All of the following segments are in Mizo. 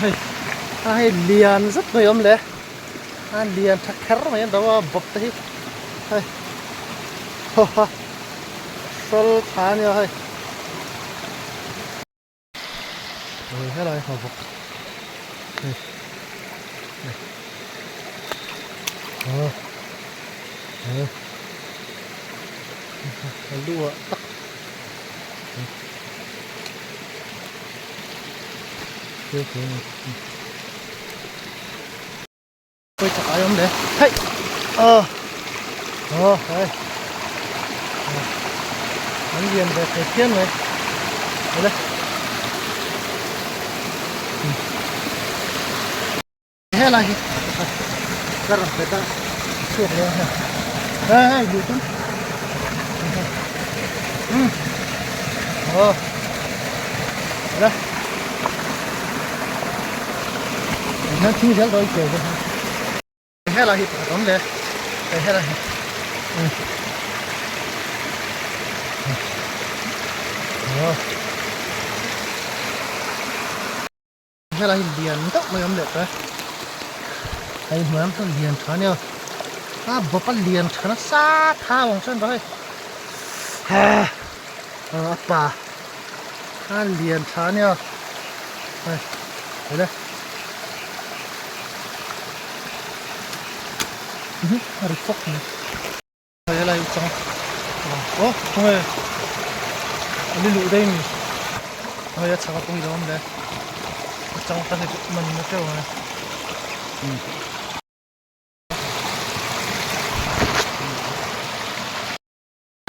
Hei a hei lian zet mai a awm le a lian tha kher mai a ni lo a bawp te hi hei haw ha hrawl tha a nia hei. Ui helai hma bawk hei hei aw hei a lu ah tak Ôi chặt ai không đấy hey ờ ờ đây bắn liền về cái thiên này đây đây thế này các bạn phải ta chuột lên đây đây đủ tấm ờ đây Hian thing zel dawn chiau bawk a helai hi pakhat awm le helai hi helai hi lian deuh mai awm leh ta hei hnuai lam chuan lian tha ania a bawp a lian tha nasa tha ang chuan hei a pa a lian tha ania hei hei le a ri fawk mai hei helai hi chang aw khawnge a ni luh daih a ni hei a chhak a pawh hi lo awm le a chang ta hi chu man na teuh ang e.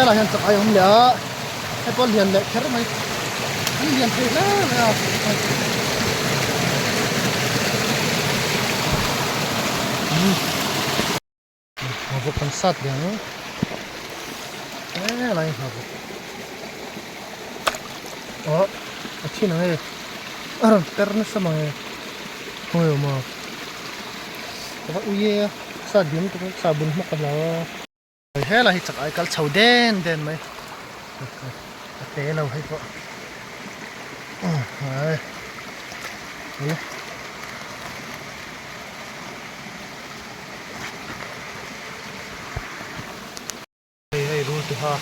Helai hian chak ai awm leh a hei pawh lian leh kher mai an lian thei hle mai a nghavuk kan sat leh ang helai nghavuk aw a thin ang e a rawn per nasa mang e khawnge awm a ka va ui e a sat diam tuk a sahbun hmawk ka hlau a. Helai hi chak ai kal chho den den mai a te lo hei pawh ai hei hei rul tu ha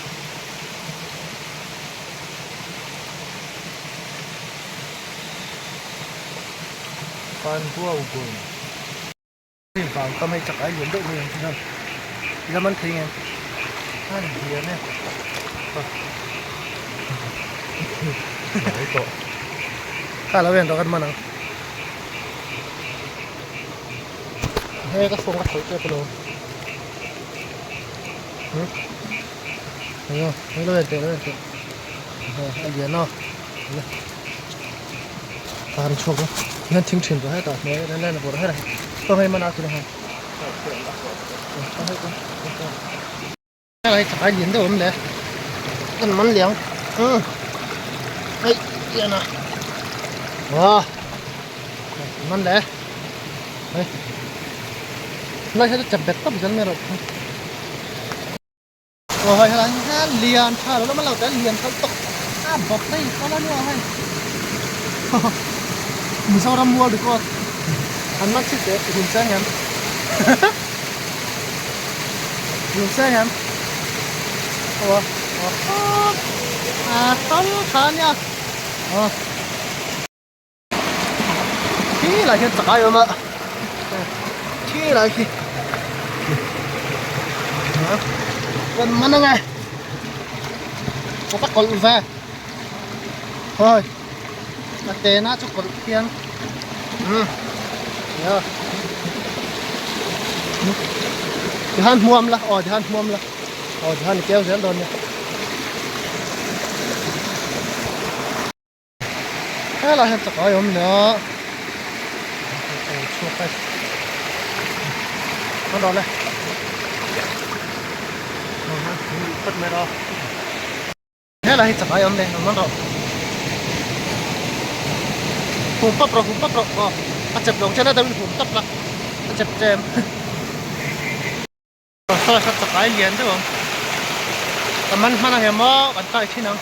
fan huau gun. Hei vang tam hei chak ai lian deuh mai ang chu hian ila man thei ngem a ni lian e mai tawh kha lo en rawh kan man ang he ka phone ka khawih tep alawm hei hei lo en teh lo en teh a lian a. Kan chhuak a hian thing thin rawh hetah hnuai a len a bawrh her a hei hei man a tuna hei hei chakai lian deuh awm le kan man liang hei lian a wah man le hei lai hi chu chep bet tawp zel mai rawh. Aw hei helai hian lian tha lo lama lo te lian kal tawk a bawp phei kal a nia hei Mizoram world record an man chhit teh hun cheng em hun cheng em aw a tal tha nia aw Khi lai hian chakai a awm a khi lai khi kan man ang e ka va kawlh ve thôi a te na chu kawlh khian um nia tihan hmuam la aw tihan hmuam la aw tihan i keu zel dawn nia. Helai hian chakai a awm leh a aw chhuak hei an rawh le phawt mai rawh helai hi chakai a awm leh an rawh hum pap rawh hum pap rawh aw a chep lo chen a deuhin hum tap la a chep chem. Saw saw chakai lian deuh ang ka man hman a hem aw kan kai thin ang.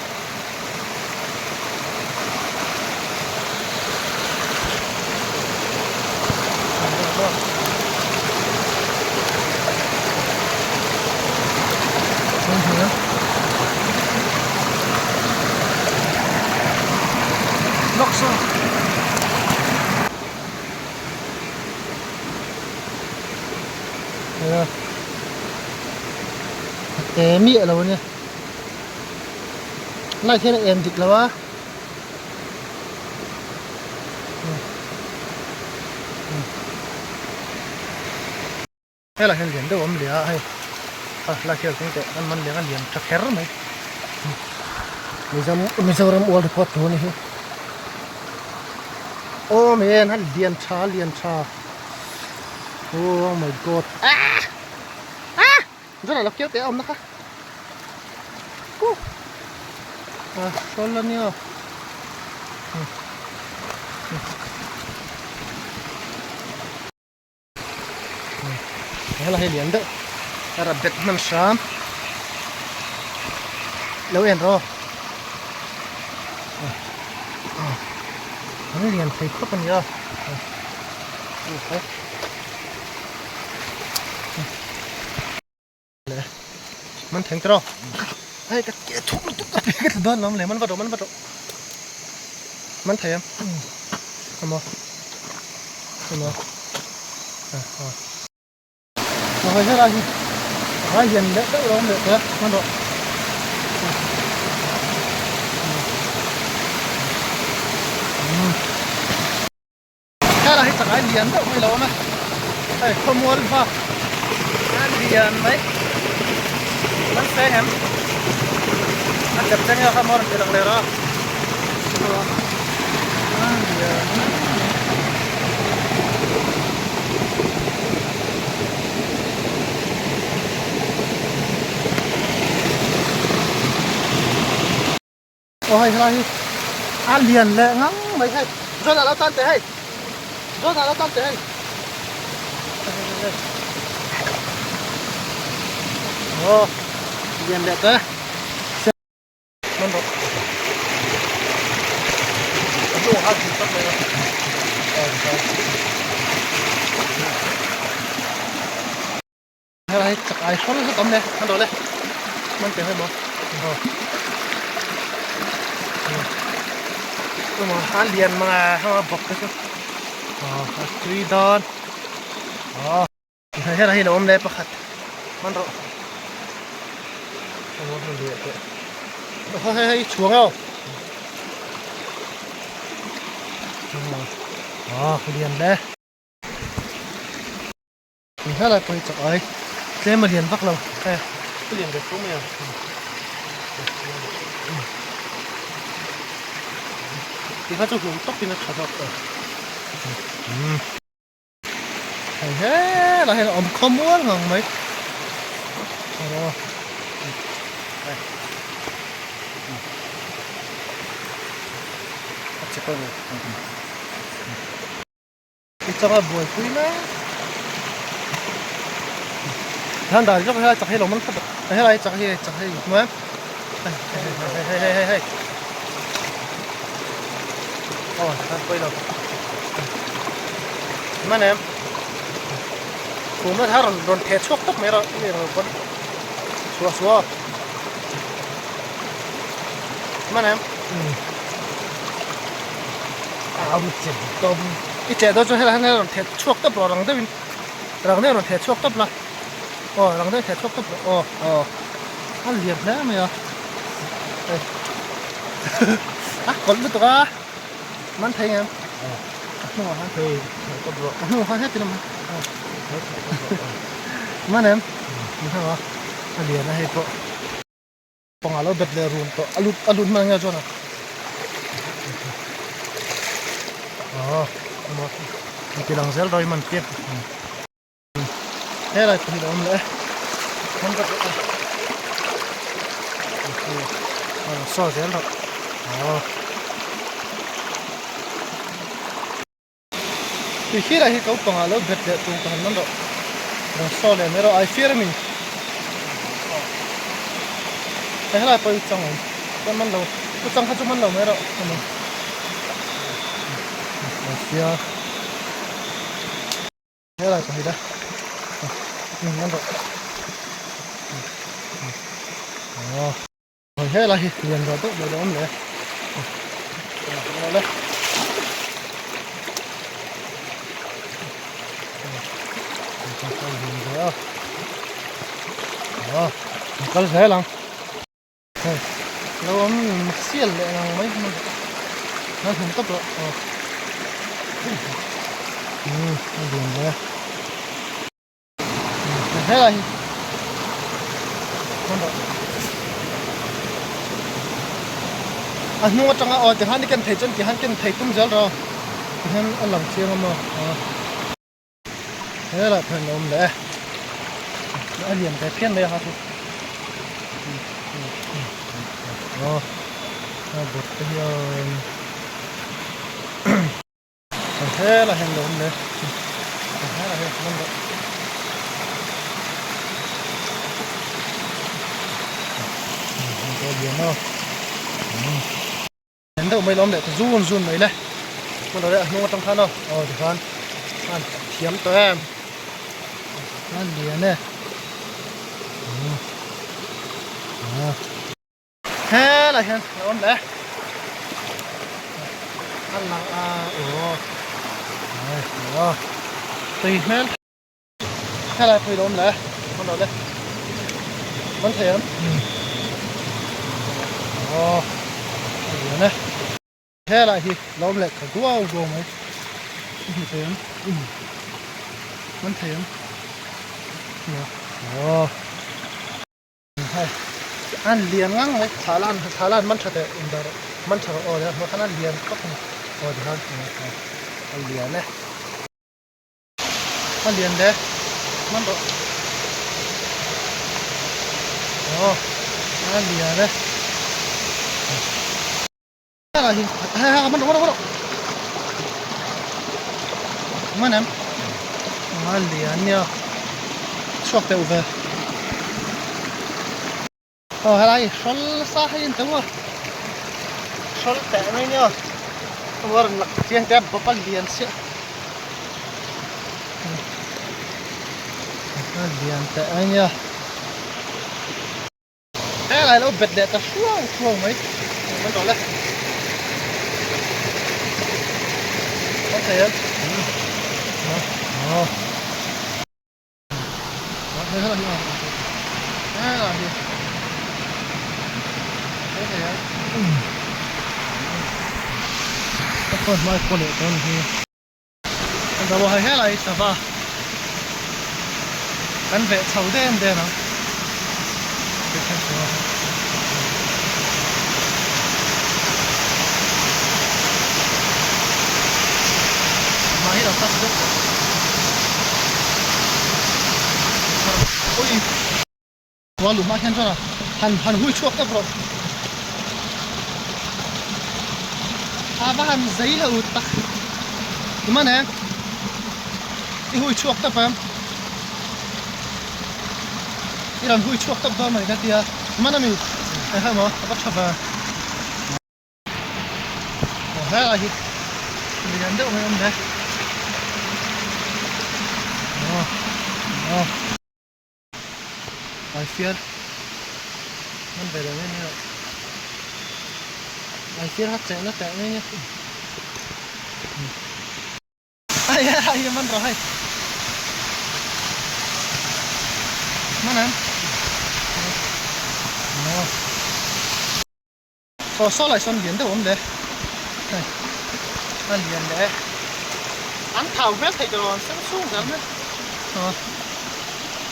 a a te miah lo a nia light hian a en dik lo a Helai hian lian deuh a awm leh a hei a lai hian kawng teh an man leng a lian tha kher mai Mizoram world record tur a ni hi aw man a lian tha a lian tha oh my god ah ah zawrah lo keu teh a awmna kha a hrawl a nia. Helai hi lian deuh a rat bet hman hram lo en rawh an lian thei khawp a nia Man theng tawh hei ka ke thuk lutuk ka ka tla dawn lawm le man va rawh man va rawh man thei em emaw emaw a a a hawi helai hi a hian leh deuh lawm leh te man rawh Helai hi chak ai lian deuh mai lo awm a, hei khawmual hma a lian mai an seng em a chep cheng emaw kha maw rawn ti lang leh a a lian mai. Aw hei helai hi a lian leh ngang mai hei zawn ah lo tan teh hei zawn ah lo tan teh hei aw lian leh te man rawh a hnu ah a zin tak mai a Helai chak ai hrawl hlek awm le an rawh le man teh hawih maw aw emaw a lian mang a heng a bawk te chu aw a tui dawn aw helai hi lo awm le pakhat man rawh emaw hmun leh teh hei hei hei chhuang aw aw lian le. Ni helai pawh hi chak ai tlem a lian vak lo e a lian ve tho mai a tikha chu hum tawp in a tha zawk tawh hei helai hian a awm khaw mual ngang mai a che pawh I changa buaipui mai. Than dar zawk helai chak hi lo man khat a helai chak hi chak hi hmu em hei hei hei hei hei hei aw than pawih lo man em khum na thar rawn theh chhuak tawp mai rawh mi rawn pawn chhuah chhuah man em I cheh dawn chuan helai hian rawn theh chhuak tawp rawh rang deuhin rang deuhin rawn theh chhuak tawp la aw rang deuhin theh chhuak tawp rawh aw aw a lian hle mai a hei a kawlh lutuk a man thei ngem a hnungah khan thei theh tawp rawh a hnungah khan heti lamah man em ni hnungah a lian a hei pawh. Pangah lo bet leh run tawh a lut a lut hman nge chuan a aw emaw an ti lang zel rawih man piak helai pahnih a awm leh e man vat rawh a saw zel rawh aw. Tui khi lah hi ko pangah lo bet leh tum ka han man rawh. Rawn saw leh mai rawh ai fir ami. Hei helai pawh hi chang awm. Chuan man lo. Chu chang kha chu man lo mai rawh. Ani. Ai fir. Helai pawh hi la. Man rawh. Aw. Helai hi lian deuh deuh mai lo awm leh a. Aw an kal zel ang. Hei lo awm sial leh ngang mai hman a hnum tawp rawh aw umm a lian hle helai hi hman rawh a hnung atanga aw tihan i ken thei chuan tihan ken thei tum zel rawh tihian a lang chiang a maw aw. Helai pawh hian a awm leh e a lian ve phian mai a ha chu aw a bawt te hian helai hian a awm leh helai hian a awm leh. Lian deuh mai lawm leh ta zun zun mai le hmun ah a hnung atang khan aw aw tikhan an thiam tawh em a lian e helai hian a awm leh a lang a aw aw tui hmel Helai pawh i lo awm leh hman rawh le man thei ang aw a lian e helai hi lo awm leh tha duau duau mai i hmu thei ang man thei ang aw Hei an lian ngang mai thla lan thla lan man tha teh in dah rawh man tha rawh aw hmuh khan a lian khawp a ni aw tikhan a lian e. A lian le hman rawh aw a lian e hei hei hman rawh hman rawh hman em a lian nia chhuak deuh ve aw helai hrawl nasa hei an tel a hrawl teh mai nia a rawn lak chiang te a bawp a lian chiah a lian teh mai nia helai lo bet leh ta hruau hruau mai mai tawh le có thể ờ Helai sava kan veh chho den den ang. Mahni lo tak deuh tawh. Ui Tual luh hma hian chuan a han han hui chhuak tawp rawh. A va han zei lo tak. Tumah nen i hui chhuak tawp em? I rawn hui chhuak tawp dawn mai ka tia. Tumah na mi? Eng kha emaw a va tha ve. Aw helai hi lian deuh mai a awm ve aw aw ai fiar man ve lo mai mai ai fiar kha cheh na teh mai nia ai ai man rawh hei man em aw. Aw saw lai sawn lian deuh awm le hei a lian leh e an thau hmel theih tawh lo an sen sung zel mai aw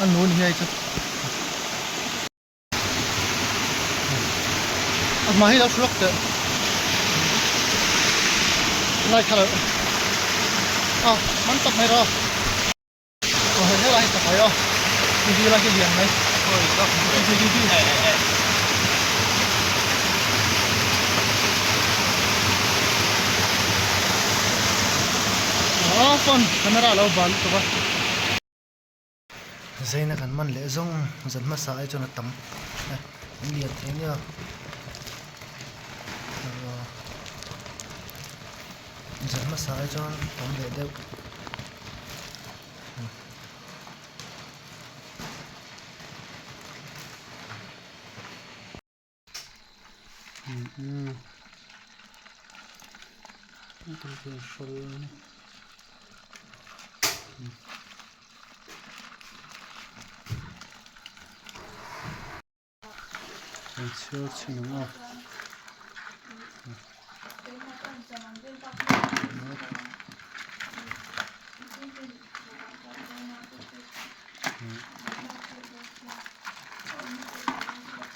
a nu ni hi hei chu a hma hi lo hruak teh lai kha lo aw man tawp mai rawh. Aw hei helai hi tawp mai aw i dil a hi lian mai aw phone camera a lo bal lutuk a. Zaina kan man leh zawng zan hmasa ai chuan a tam an lian thei nia zan hmasa ai chuan tam leh deuh. Kan chhiar chhin ang a.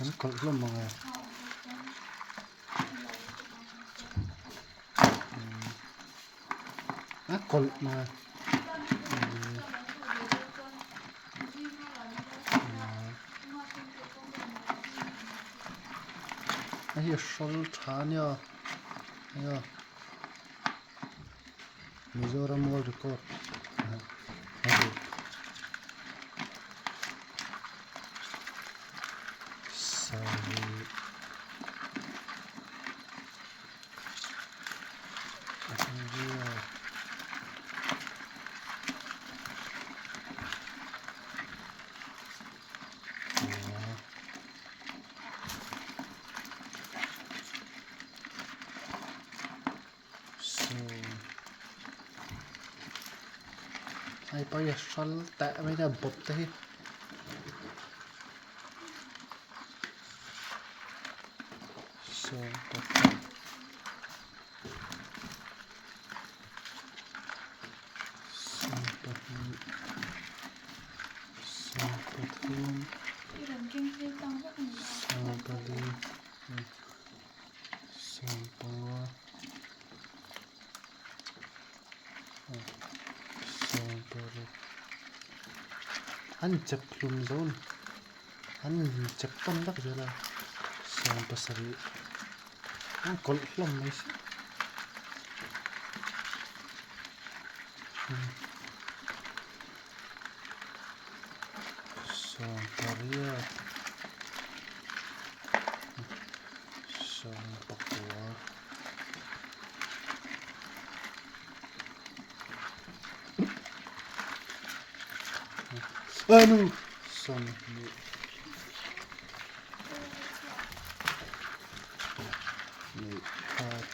An kawlh hlawm ang e. A kawlh mang e. Hei hi hrawl tha a nia hei a Mizoram world record a ru sarih pariat. Hei pawh hi a hral teh mai a bawp te hi sawm 2 3 4 5 6 an chep hlum zo a ni an chep tawn vek zel a 7 an kawlh hlawm mai si. 8 9 anu 20 neih khat.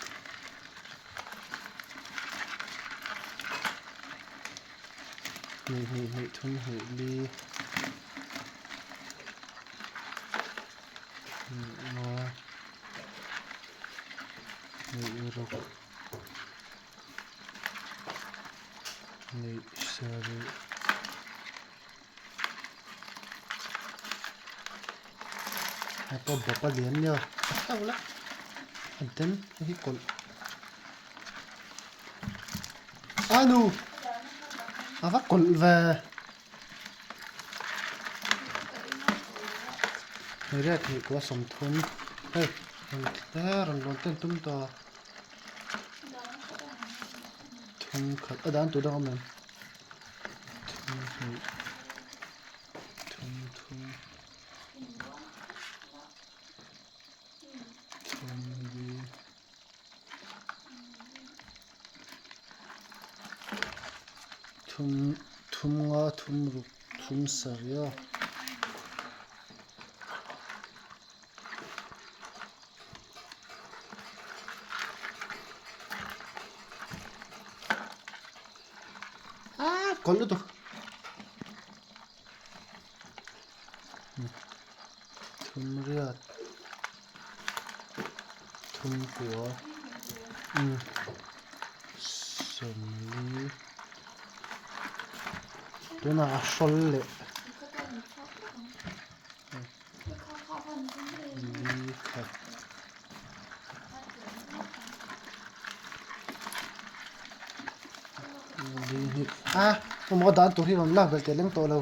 Hnih hnih hnih thum hnih li hnih nga hnih ruk hnih sarih hei pawh bawp a lian nia a hlauh la a den hi kawlh. A nu a va kawlh ve riat hnih kua 30 hei rawn rawn lawn ten tum ta thum khat a dan tur dang a awm em thum hnih thum thum. Thum li. Thum thum nga thum ruk thum sarih a. Ah kawlh lutuk. Thum riat thum kua 40 tunah a hrawl leh li khat. A emaw dan tur hi rawn lak belh teh leng tawh lo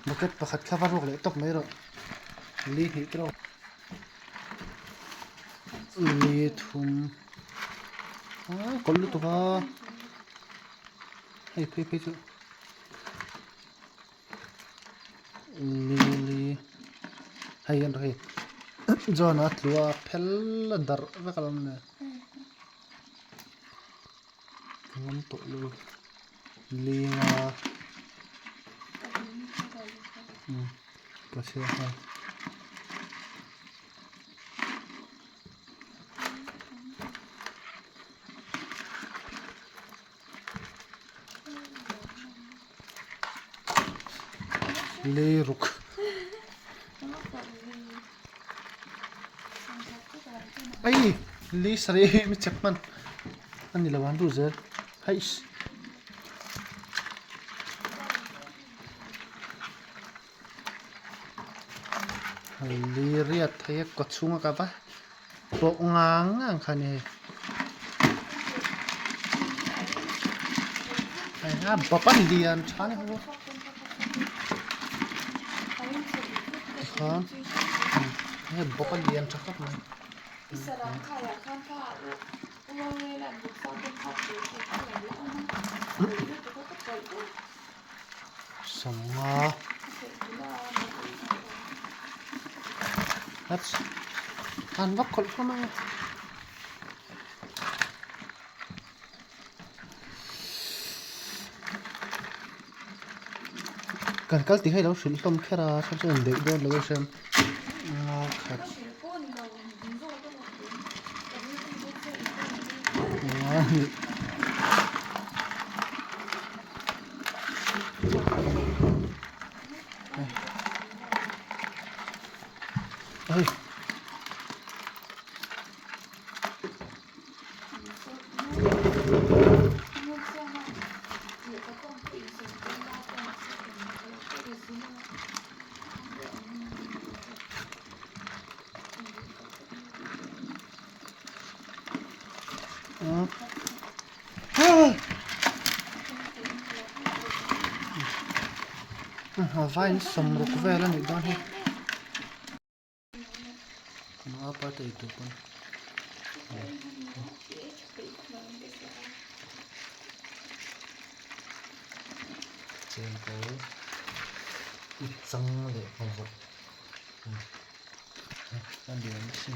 bucket pakhat kha va ruak leh tawp mai rawh li hnih te rawh li thum a kawlh lutuk a hei phei phei chu li li hei an hei John a tlu a phel a darh vek alawm le. Ngam tawh lo linga Pathian kha lei ruk. Ai li sarih mi chep hman a ni lo ang duh zel haiss. Li riat thei a kaw chhunga ka va pawh ngang ngang kha a ni hei a bawp a lian tha a ni ho tikhan hei bawp a lian tha khawp mai. Sawmnga an vak khawlh hlawm a kan kal tih hi a lo hrilh hlawm kher a chhan chu inbeih dawn lo a hriat a khat A vaiin sawmruk vel a nih dawn hi apa te eitur pawn chengkawl chang leh nghavawk a lian si.